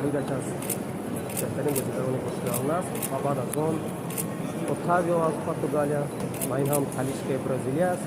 Мадрид аз беҳтарин бозигарони бошгоҳи Ал-Наср ва баъд аз он Отавио аз Португалия ва ин ҳам Талишкаи Бразилия аст.